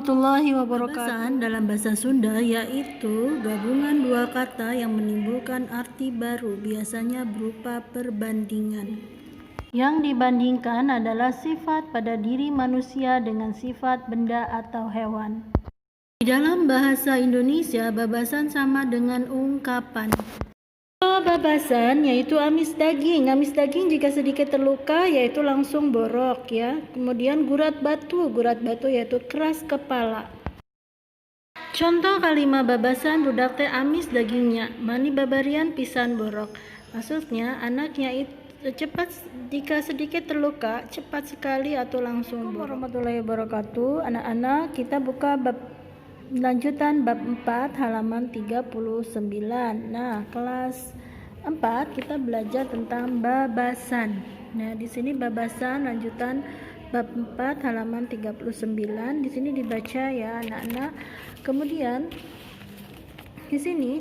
Warahmatullahi wabarakatuh. Babasan dalam bahasa Sunda yaitu gabungan dua kata yang menimbulkan arti baru, biasanya berupa perbandingan. Yang dibandingkan adalah sifat pada diri manusia dengan sifat benda atau hewan. Di dalam bahasa Indonesia, babasan sama dengan ungkapan. Babasan yaitu amis daging. Amis daging jika sedikit terluka yaitu langsung borok ya. Kemudian gurat batu, gurat batu yaitu keras kepala. Contoh kalimat babasan, budak teh amis dagingnya, mani babarian pisan borok. Maksudnya anaknya itu cepat, jika sedikit terluka cepat sekali atau langsung borok. Warahmatullahi wabarakatuh. Anak-anak, kita buka bab lanjutan bab 4 halaman 39. Nah, kelas 4 kita belajar tentang babasan. Nah, di sini babasan lanjutan bab 4 halaman 39. Di sini dibaca ya, anak-anak. Kemudian di sini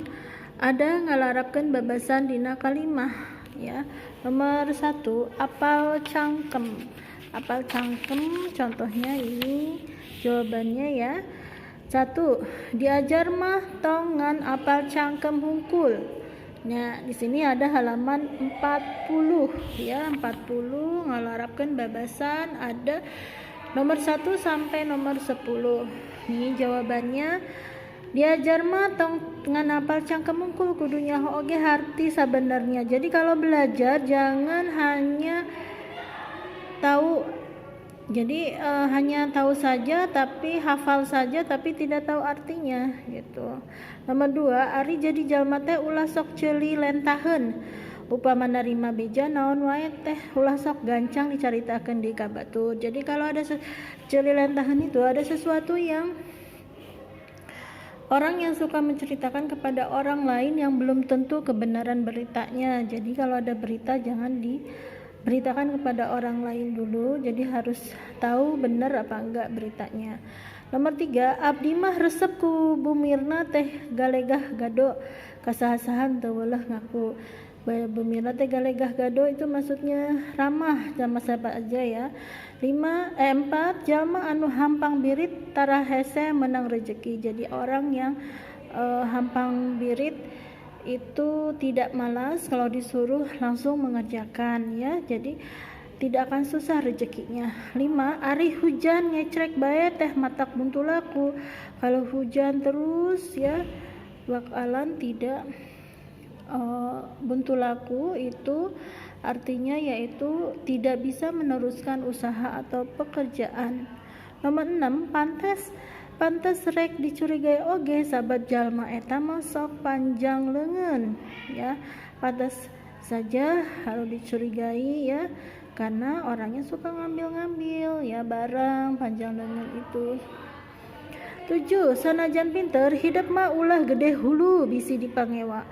ada ngalarapkeun babasan dina kalimah ya. Nomor 1, apal cangkem. Apal cangkem, contohnya ini jawabannya ya. 1, diajar mah tong ngan apal cangkem hungkul. Nah, di sini ada halaman 40 ya, 40 ngalarapkeun babasan ada nomor 1 sampai nomor 10. Nih jawabannya, diajar mah tong ngan apal cangkem hungkul, kudu nyaho oge harti sabenernya. Jadi kalau belajar jangan hanya tahu, jadi hanya tahu saja, tapi hafal saja, tapi tidak tahu artinya gitu. Nomor 2, ari jadi jalma teh ulah sok ceuli lentaheun. Upama narima beja naon wae teh ulah sok gancang dicaritakeun di ka batur. Jadi kalau ada ceuli lentaheun itu ada sesuatu yang orang yang suka menceritakan kepada orang lain yang belum tentu kebenaran beritanya. Jadi kalau ada berita jangan diberitakan kepada orang lain dulu. Jadi harus tahu benar apa enggak beritanya. Nomor 3, abdi mah resep ku Bu Mirna teh galegah gado, ka saha-saha teu weulah ngaku. Bu Mirna teh galegah gado itu maksudnya ramah sama siapa aja ya. 5, 4, jalma anu hampang birit tara hese menang rezeki. Jadi orang yang hampang birit itu tidak malas, kalau disuruh langsung mengerjakan ya. Jadi tidak akan susah rezekinya. 5, ari hujan ngecrek bae teh matak buntu laku. Kalau hujan terus ya bakalan tidak buntu laku, itu artinya yaitu tidak bisa meneruskan usaha atau pekerjaan. Nomor 6, pantes pantes rek dicurigai oge sabab jalma eta mah sok panjang leungeun ya. Pantas saja kalau dicurigai ya, karena orangnya suka ngambil-ngambil ya barang, panjang leungeun itu. 7, sanajan pinter hidep mah ulah gede hulu bisi dipangewa.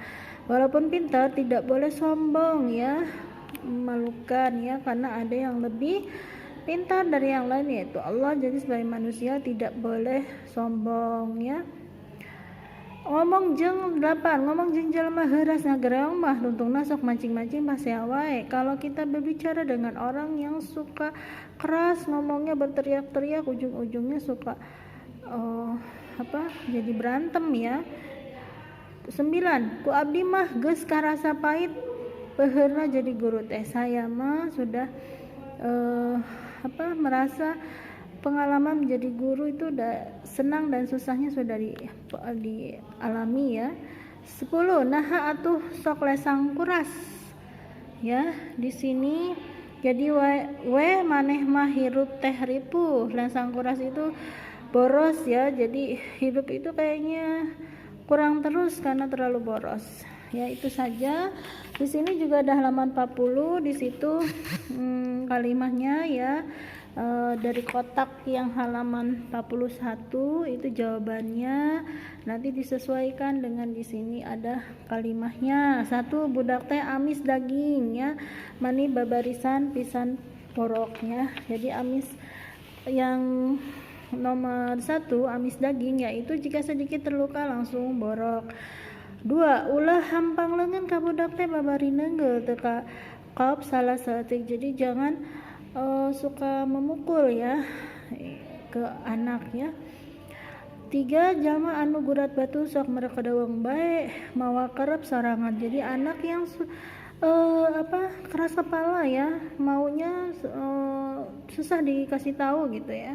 Walaupun pintar tidak boleh sombong ya, memalukan ya, karena ada yang lebih pintar dari yang lain, yaitu Allah. Jadi sebagai manusia tidak boleh sombong ya. Ngomong jeng 8, ngomong jeng jelema heuras ngagereong mah tungtungna sok mancing-mancing pasea wae. Kalau kita berbicara dengan orang yang suka keras ngomongnya, berteriak-teriak, ujung-ujungnya suka apa, jadi berantem ya. 9, ku abdi mah geus karasa pahit peuheurna jadi guru teh. Saya mah sudah apa, merasa pengalaman menjadi guru itu udah senang dan susahnya sudah dialami ya. 10, naha atuh sok lesang kuras ya. Di sini jadi we maneh mah hirup teh ripuh. Lesang kuras itu boros ya, jadi hidup itu kayaknya kurang terus karena terlalu boros ya. Itu saja. Di sini juga ada halaman 40, di situ kalimahnya ya, dari kotak yang halaman 41 itu jawabannya nanti disesuaikan dengan di sini ada kalimahnya. 1, budak teh amis daging ya, mani babarisan pisan poroknya. Jadi amis yang nomor 1, amis daging, yaitu jika sedikit terluka langsung borok. 2, ulah hampang leungeun ka budak teh babari neunggel teu kaup salah saeutik. Jadi jangan suka memukul ya ke anak ya. 3 jalma anu gurat batu sok merekedeweng bae mawa kerep sorangan. Jadi anak yang keras kepala ya, maunya susah dikasih tahu gitu ya.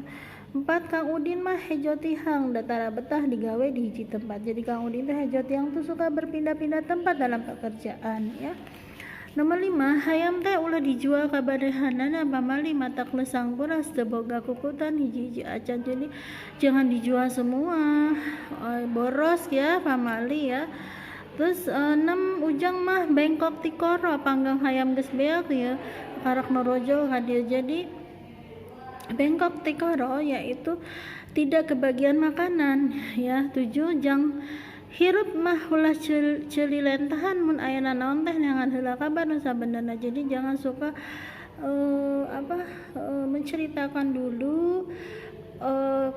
4 Kang Udin mah hejo tihang datara betah digawe di hiji tempat. Jadi Kang Udin teh hejo tihang tuh suka berpindah-pindah tempat dalam pekerjaan ya. Nomor 5 hayam teh ulah dijual ka badehanana pamali matak lesang kuras teu boga kukutan hiji-hiji acan. Jadi jangan dijual semua, boros ya pamali ya. Terus 6 ujang mah bengkok tikoro panggang hayam geus beak ya karak norojol ka dieu. Jadi bengkok tikoro yaitu tidak kebagian makanan ya. 7 jang hirup mah ulah ceuli lentahan mun aya nanaon teh neangan heula kabar nu sabenerna. Jadi jangan suka menceritakan dulu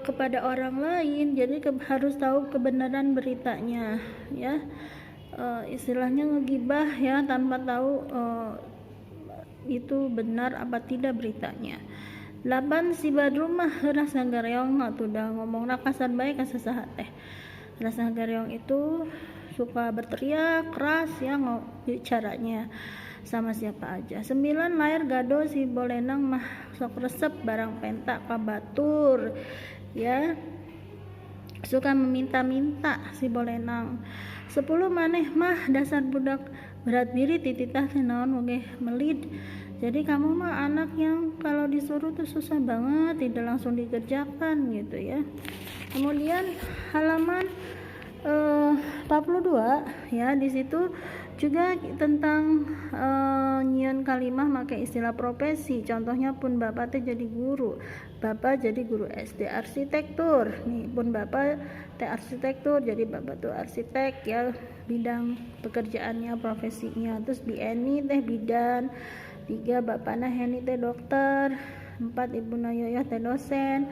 kepada orang lain. Jadi harus tahu kebenaran beritanya ya. Istilahnya ngegibah ya tanpa tahu itu benar apa tidak beritanya. 8 si Badru mah heuras ngagareong atuh da ngomongna kasar bae ka sasaha teh. Rasa gareong itu suka berteriak keras ya bicaranya sama siapa aja. 9 layar gado si bolenang mah sok resep barang pentak ka batur ya, suka meminta-minta si bolenang. 10 maneh mah dasar budak berat diri tititah teh naon oge melid. Jadi kamu mah anak yang kalau disuruh tuh susah banget, tidak langsung dikerjakan gitu ya. Kemudian halaman 42 ya, di situ juga tentang nyieun kalimah make istilah profesi. Contohnya pun bapak teh jadi guru, bapak jadi guru SD arsitektur. Nih pun bapak teh arsitektur, jadi bapak tuh arsitek ya, bidang pekerjaannya, profesinya. Terus Bi Eni teh bidan, 3 bapakna Heni teh dokter, 4 ibuna Yoyoh teh dosen,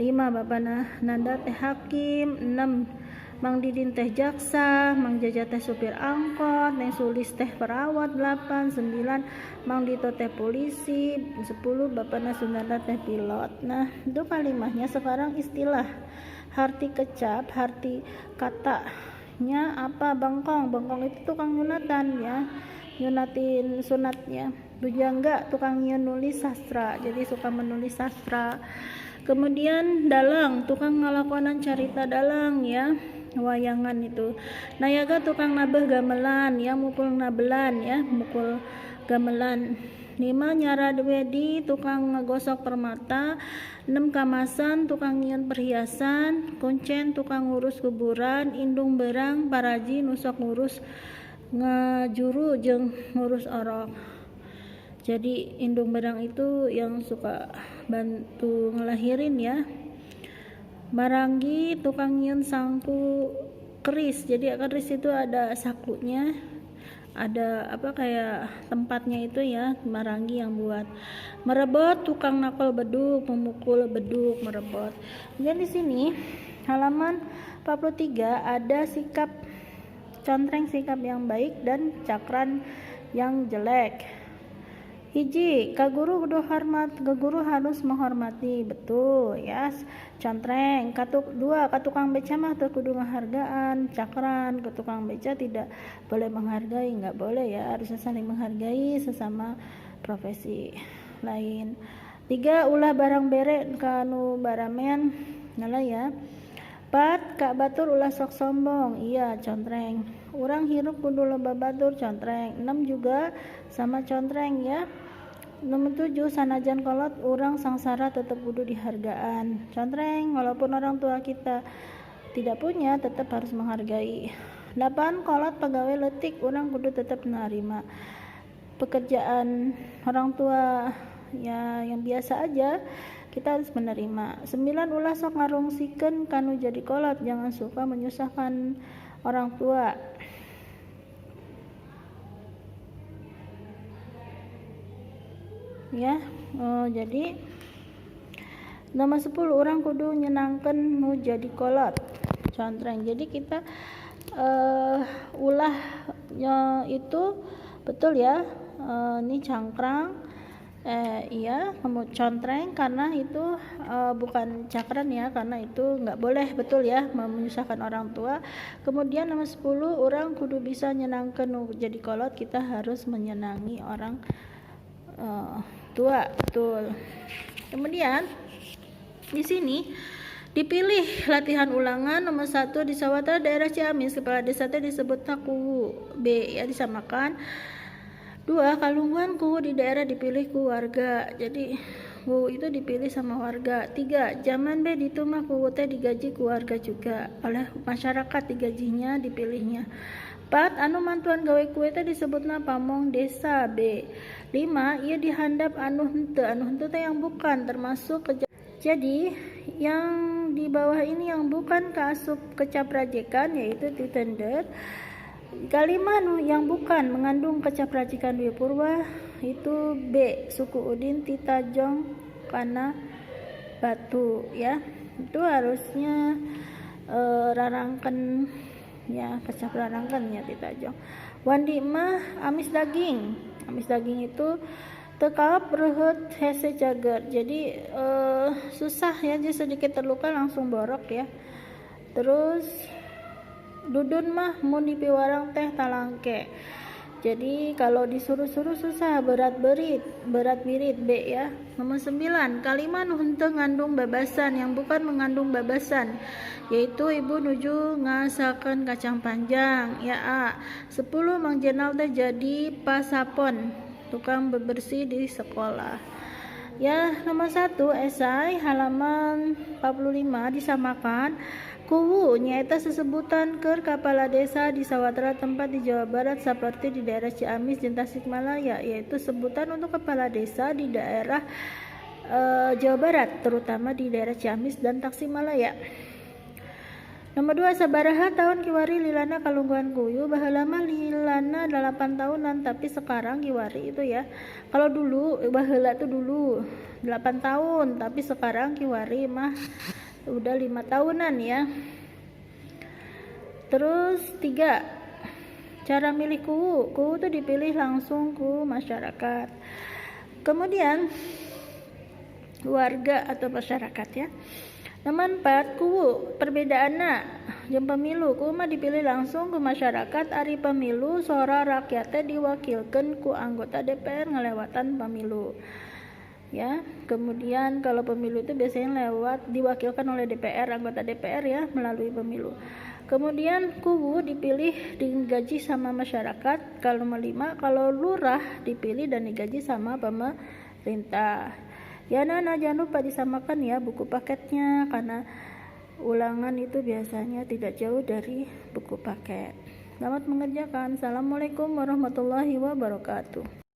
5 bapakna Nanda teh hakim, 6 Mang Didin teh jaksa, Mang Jaja teh supir angkot, Neng Sulis teh perawat, 8, 9 Mang Dito teh polisi, 10 bapakna Sunarta teh pilot. Nah, itu kalimahnya. Sekarang istilah harti kecap, harti katanya apa? Bengkong. Bengkong itu tukang nyunatan ya, nyunatin sunatnya. Bujangga tukang nulis sastra, jadi suka menulis sastra. Kemudian dalang, tukang ngalakonan carita dalang ya, wayangan itu. Nayaga tukang nabeh gamelan ya, mukul nabelan ya, mukul gamelan. 5 nyaradwedi tukang ngegosok permata. 6 kamasan tukang nyieun perhiasan. Kuncen tukang ngurus kuburan. Indung berang paraji nusok ngurus ngajuru jeung ngurus orok. Jadi indung berang itu yang suka bantu ngelahirin ya. Maranggi tukang nyieun sangku keris. Jadi keris itu ada sakunya, ada apa kayak tempatnya itu ya, maranggi yang buat. Merebot tukang nakol beduk, memukul beduk, merebot. Dan di sini halaman 43 ada sikap contreng, sikap yang baik dan cakran yang jelek. Hiji, ka guru kudu hormat, ke guru harus menghormati, betul ya. Contreng. Katuk 2, ka tukang beca mah teu kudu ngahargaan, cakran. Ke tukang beca tidak boleh menghargai, nggak boleh ya, harusnya saling menghargai sesama profesi lain. 3, ulah barang bere ka nu baramen, ngalah ya. 4, ka batur ulah sok sombong, iya contreng. Urang hirup kudu loba batur, contreng. 6 juga sama contreng ya. Nomor 7, sanajan kolot urang sangsara tetap kudu dihargaan, contreng. Walaupun orang tua kita tidak punya, tetap harus menghargai. 8, kolot pegawai letik urang kudu tetap menerima pekerjaan orang tua ya, yang biasa aja kita harus menerima. 9, ulah sok ngarungsikeun kanu jadi kolot, jangan suka menyusahkan orang tua. Ya, jadi nomor 10, orang kudu nyenangkeun nu jadi kolot, contreng. Jadi kita ulahnya itu betul ya, ini cangkrang, Iya, kamu contreng karena itu bukan cakran ya, karena itu nggak boleh, betul ya, menyusahkan orang tua. Kemudian nomor 10, orang kudu bisa nyenangkan jadi kolot, kita harus menyenangi orang tua, betul. Kemudian di sini dipilih latihan ulangan nomor 1 di Sawata daerah Ciamis, kepala desa teh disebut kuwu, B ya, disamakan. 2, kalungguhan kuwu di daerah dipilih ku warga. Jadi kuwu itu dipilih sama warga. 3, zaman B di mah kuwu teh digaji ku warga juga, oleh masyarakat digajinya, dipilihnya. 4, anu mantuan gawe kue teh disebutna pamong desa, B. 5, ia dihandap anu henteu, anu henteu teh yang bukan termasuk ke. Jadi yang di bawah ini yang bukan kaasup kecap rajekan yaitu titender. Kalimat yang bukan mengandung kecap racikan Dwi Purwa itu B, suku Udin Titajong kana batu ya. Itu harusnya rarangken ya, kecap rarangken ya Titajong. Wandi mah amis daging. Amis daging itu tekap reuheut hese cager. Jadi susah ya, jadi sedikit terluka langsung borok ya. Terus dudun mah mun dipiwarang teh talangke. Jadi kalau disuruh-suruh susah, berat berit, berat birit, B ya. Nomor 9, kalimat nu henteu ngandung babasan, yang bukan mengandung babasan, yaitu ibu nuju ngasakeun kacang panjang ya, A. 10, Mang Jenal teh jadi pasapon, tukang bebersih di sekolah. Ya, nomor 1 esai halaman 45 disamakan. Kuwu nyaeta sesebutan keur kepala desa di sawatara tempat di Jawa Barat seperti di daerah Ciamis dan Tasikmalaya, yaitu sebutan untuk kepala desa di daerah Jawa Barat, terutama di daerah Ciamis dan Tasikmalaya. Nomor 2, sabaraha tahun kiwari lilana kalungguhan kuyu, baheula mah lilana 8 tahunan, tapi sekarang kiwari itu ya. Kalau dulu baheula tuh dulu 8 tahun, tapi sekarang kiwari mah udah 5 tahunan ya. Terus 3, cara milih kuwu. Kuwu tuh dipilih langsung ku masyarakat. Kemudian warga atau masyarakat ya. Nomor 4, kuwu perbedaanna jeung pemilu. Kuwu mah dipilih langsung ke masyarakat, ari pemilu sora rakyatnya diwakilkeun ku anggota DPR ngelewatan pemilu. Ya, kemudian kalau pemilu itu biasanya lewat diwakilkan oleh DPR, anggota DPR ya, melalui pemilu. Kemudian kuwu dipilih digaji sama masyarakat. Kalau nomor 5, kalau lurah dipilih dan digaji sama pemerintah. Ya Nana, jangan lupa disamakan ya buku paketnya, karena ulangan itu biasanya tidak jauh dari buku paket. Selamat mengerjakan. Assalamualaikum warahmatullahi wabarakatuh.